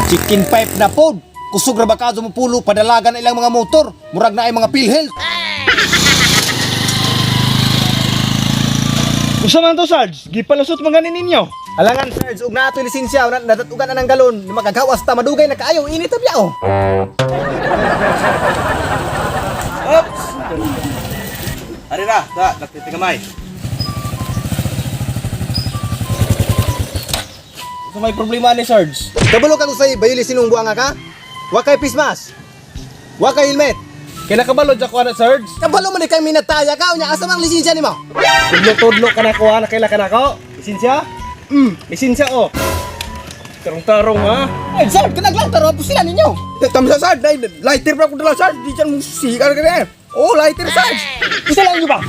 Chicken pipe na pod. Kusog ra ba kaso mo pulo padalagan na ilang mga motor. Murag na ay mga PhilHealth. Usa man to, Sarge. Gipalusot man gani ninyo. Alangan Sarge, ug naa toy lisensya, na nadatugan na ng galon, makagawas ta madugay na kaayo init ta biya oh. Oops! Ari ra, da, lakti gamay. Sa may problema ni Sarge. Kabalo ka usay bayuli sinong buanga ka? Wa kay pismas. Wa kay helmet. Kaya nakabalo dyan ko ana, Sarge. Kabalo man ni kay minataya ka unya asa mang lisensya nimo? Tudlo-tudlo ka na ko ha, nakaila ka na ko. Lisensya? Lisensya oh. Tarong-tarong ha. Ay Sarge, kanaglang taro sila ninyo. Tamsa Sarge, dai lighter pa ko dala Sarge, di dyan mo sigar ka na. Oh, lighter Sarge. Isa lang nyo ba?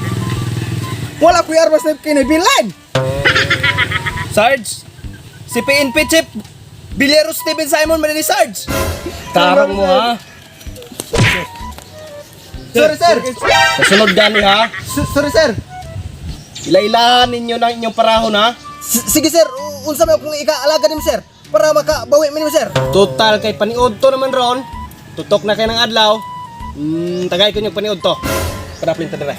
Wala ko armas na kinabilan. Sarge, Si PNP Chief Bilero Steven Simon man ni Sarge. Tarong mo ha. Sorry sir. Kasunod gani ha. Sorry sir. Ilailahan ninyo ng inyong parahon ha. Sige sir, unsa may akong ikaalaga nimo sir para makabawi mi nimo sir. Total kay paniod to naman ron. Tutok na kay ng adlaw. Tagay ko yung paniod to. Padaplin ta dire.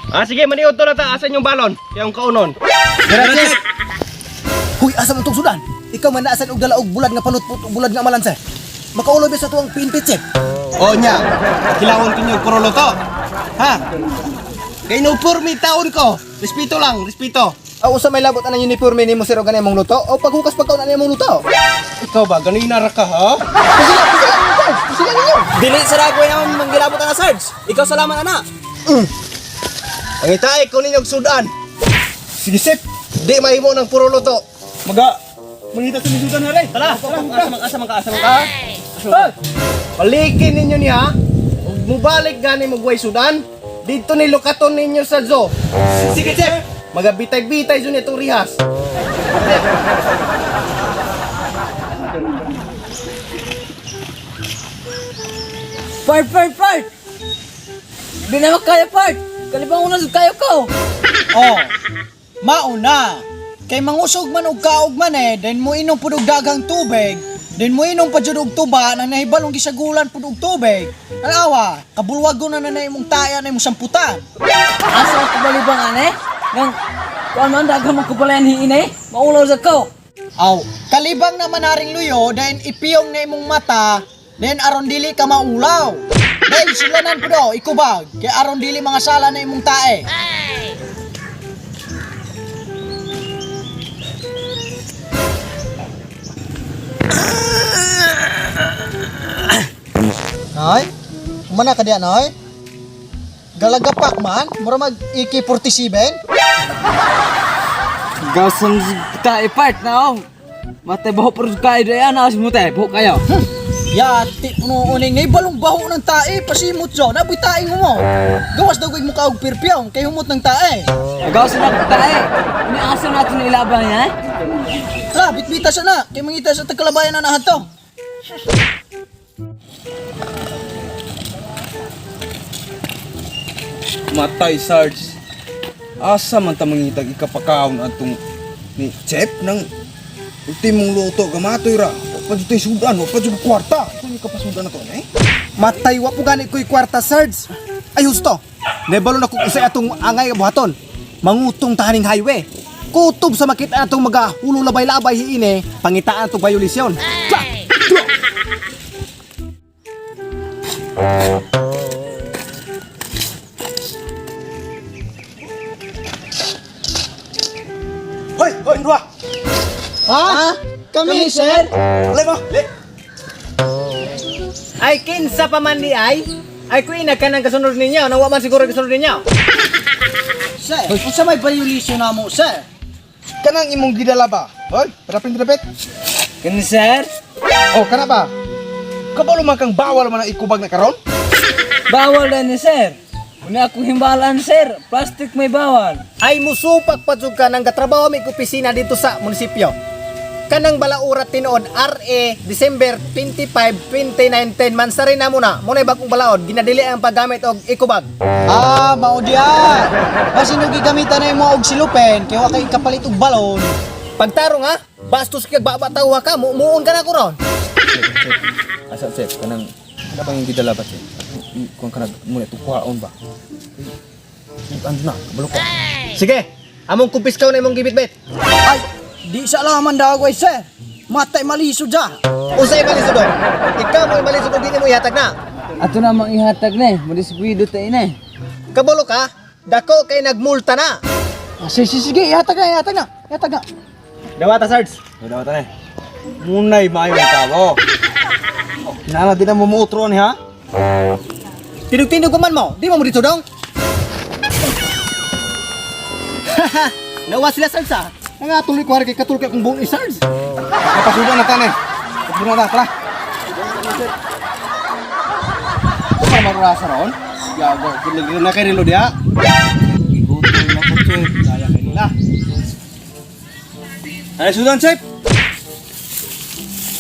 Ah, sige, maniod to na ta. Asan yung balon? Kaya yung kaunon. Gracias. Huy, asa man tong sudan? Ikaw man naasan og dala og bulad nga panutput og bulad nga amalan sir. Makaulo ba sa tuwang PNP chief? O nya, kilawon ko yung puro luto. Ha? Kay no mi taon ko. Respeto lang, respeto. Aw usa may labot anang uniforme nimo sir og ganay mong luto o paghukas pagkaon anay mong luto. Ikaw ba ganina ra ka ha? Pusila, pusila ninyo, sir. Pusila ninyo. Dili sa ragoy naman manggilabot ang Sarge. Ikaw salamat ana. Ang itay ko ninyong sudan. Sige sip. Di mahimo ng puro luto. Maga mangita sa misudan na rin. Tara, tara, asa man asa man ka, asa man ka. Balikin ninyo niya. Ug mubalik gani mo guway sudan. Dito ni lukaton ninyo sa zoo. Sige Chef. Magabitay-bitay jud itong rihas. Part, part, part! Di na makaya, part! Kalibang una sa kayo ko! Oh, mauna. Kay mangusog man og kaog man eh, then mo inom pud og daghang tubig, then mo inom pa jud og tuba nang nahibalong gisagulan pud og tubig. Anawa, kabulwagon na na imong taya na imong samputan. Asa ang kabalibang ane? Nang, kuan man daghang mong kabalayan hiin eh? Maulaw sa ko! Aw, kalibang naman haring luyo, then ipiyong na imong mata, then aron dili ka maulaw. Dahil sulanan pud oh, ikubag, kay aron dili mga sala na imong tae. Nay, umana ka diyan, nay? Galagapak man, mura mag AK-47. Gasan tayo, part na oh! Matay baho pero kayo daya na mo tayo, baho kayo. Yati puno uning nay balong baho ng tae pasimot jo naboy tae mo. Gawas daw kay mukha og pirpiyong kay humot ng tae. Gasan na tayo! Iniasa natin na ilaban niya eh? Tara, bitbita sa na kay mangita sa tagkalabayan na nahanto. Matay Sarge. Asa man ta mangitag ikapakaon atong ni Chef nang ultimong luto gamatoy ra. Wa pa jud sudan, wa pa jud kwarta. Ito ni kapasudan na to eh. Matay wa po gani ko'y kwarta Sarge. Ay husto. Nebalo na kung usay atong angay nga buhaton. Mangutong tahaning highway. Kutob sa makita atong maga hulo labay-labay hiine, pangitaan atong violasyon. Tla! Tla! Hoy, hoy, dua. Ha? Kami, sir? Le mo. Le. Ay kinsa pa man di ay. Ay kuy na kanang kasunod ninyo, nawa man siguro kasunod ninyo. Sir, unsa may violation na mo, sir? Kanang imong gidala ba? Hoy, padapin dapit. Kani sir? Oh, kana ba? Kabalo man kang bawal man ang ikubag na karon? Bawal na ni sir! Una akong himbalan sir, plastic may bawal. Ay musupak pa jud ka nang gatrabaho mi opisina dito sa munisipyo. Kanang balaura tinuod RA December 25, 2019 mansari na muna. Muna'y bagong balaod ginadili ang paggamit og eco bag. Ah, mao diya. Basin og gigamitan na imo og silupen kay wa kay kapalit og balon. Pagtarong ha, bastos kag baba tawa ka, muon ka na ko ron. Asa, Chef, kanang kana bang yung gidala ba, Chef? Kung kanang muna tukuhaon ba? Ano na, kabalo ko. Sige, among kumpiskaw na imong gibitbit. Ay, di sa laman daw ay sir. Matay malisod ja. Usay malisod dong. Ikaw mo malisod og dili mo ihatag na. Ato na mang ihatag na eh. Madiskuido tayo na eh. Kabalo ka, dako kay nagmulta na. Ah, sige, sige, sige, ihatag na, ihatag na, ihatag na. Dawata, Sarge. Wala ta na. Munay maayo ang tao. Nana di na mo muutro ni ha? Tinog-tinog ko man mo, di mo mo dito dong. Nawa sila, Sarge ha. Nangatuloy ko hari kay katulog kay kong buong ni Sarge. Napasudan na tani. Kapuna na tara. Ito pa marurasa ron? Yago, kilig na kay Rilo diha. Gigutol na ko, Chef. Kaya kay nila. Ay, sudan, Chef!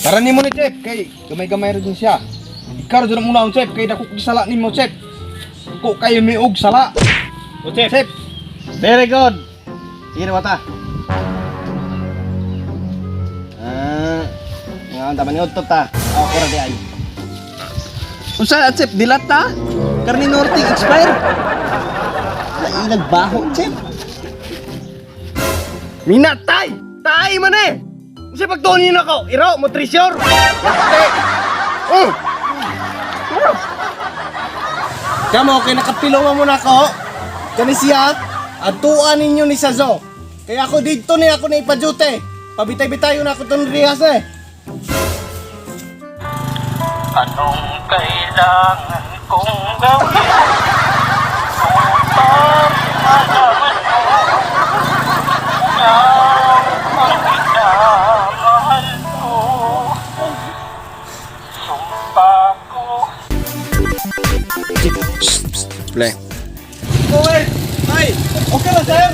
Tara nimo ni Chef, kay gamay-gamay ra din siya. Ikaw ra muna ang Chef, kay dako kog sala nimo, Chef. Ko kayo miog sala. O, Chef. Chef, Very good. Sige na bata. Ah, nga tama ni Otto ta. Ako ra di ay. Unsa na, Chef? Dilata? Karni Norte expire. Nailag baho, Chef. Minatay! Tay man eh! Unsay pagtuon ninyo nako? Iro, mo treasure. Kamo kay nakapilo mo nako. Kani siya atuan ninyo ni Sazo. Kaya ako didto ni ako na ipadute. Pabitay-bitayo na ako tong rihas eh. Anong kailangan kong gawin upang malaman mo ikaw ang minamahal ko? Sumpa ko. Play. Ay, okay na sir.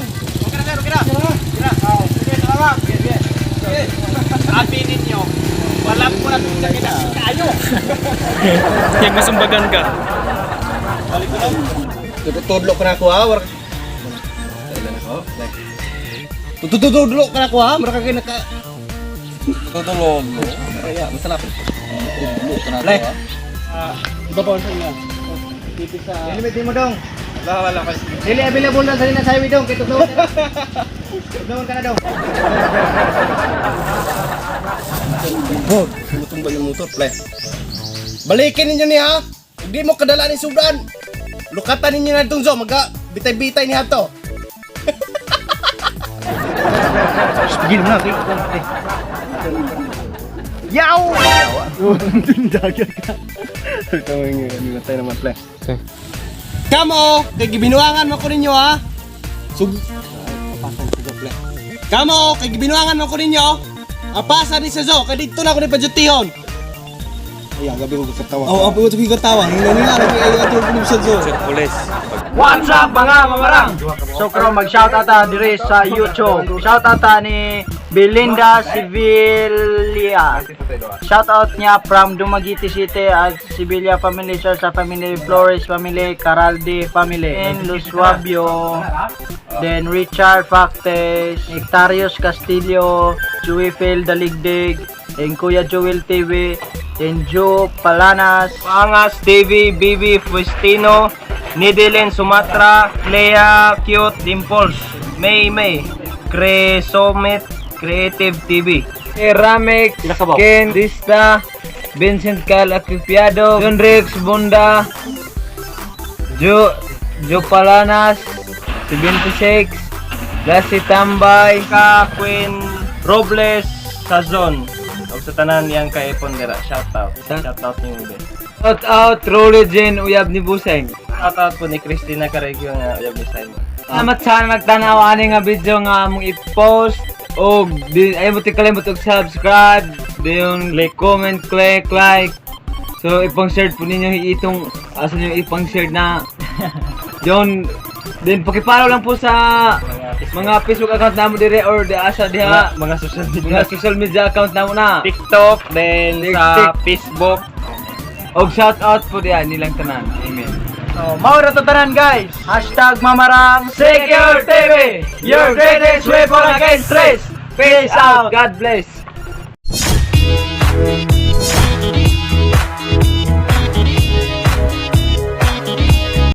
Okay na sir, okay na. Okay na. Okay, salamat. Sige, sige. Sige. Sabi ninyo, wala ko na itong sakit kaayo. Kaya masumbagan ka. Tutudlo ka na ako ha. Tutudlo ka na ako ha. Mura ka kayo naka... Tutulog. Kaya, masalap. Tutulog ka na Play. to, ha? Iba pa sa inyo. Dili mo dong. Wala, wala. Dili available na sa sa highway dong. Kay tutulong ka na. Tutulungan ka na dong. Oh, tumutumba yung motor, play. Balikin ninyo niya. Hindi mo kadala ni Sudan. Lukatan ninyo na itong zo. Maga, bitay-bitay niya to. Pigil mo na, Yaw! Dagat ka. Ito yung namatay naman, play. Kamo, kay gibinuangan mo ko ninyo ha. Sug Kamo, kay gibinuangan mo ko ninyo. Apasa ni sa zo, kay dito na ako ni padyutihon. Ay, ang gabi ko katawa. Oh, apo ko katawa. Hingnan nila lagi ay ato ko sa zo. What's up mga mamarang? So karon mag-shoutout ta dire sa YouTube. Shoutout ta ni Belinda Sevilla. Shoutout niya from Dumaguete City at Sevilla family, sir, sa family Flores family, Caralde family, and Lusuabio, then Richard Factes, Nectarios Castillo, Joeyphil Daligdig, then Kuya Joel TV, then Joe Palanas, Angas TV, BB Fuestino, Nidilin Sumatra, Clea Cute Dimples, May May, Cresomet Creative TV. Ramex, Ken, Rista, Vincent Kyle Acupiado, John Rex Bunda, Joe Palanas, 76, Lassie Tambay, Ka Queen Robles Sazon. Og sa tanan niyang kaipon dira. Shout out. Shout out ni Ube. Shout out Rolly Jane Uyab ni Buseng. Shout out po ni Christina Caregio nga uyab ni Simon. Salamat sa nagtanaw ani nga video nga among i-post og di ay mo kalimot og subscribe, dayon like, comment, click like. So ipang-share po ninyo itong asa niyo ipang-share na yon. Then paki-follow lang po sa mga Facebook account namo dire or di asa diha Mga social media. mga social media account namo na. TikTok, then sa TikTok. Facebook. Og shout out po diha nilang tanan. Amen. So, mao ra to tanan guys. #Mamarang Secure TV, your greatest weapon against stress. Peace out. God bless.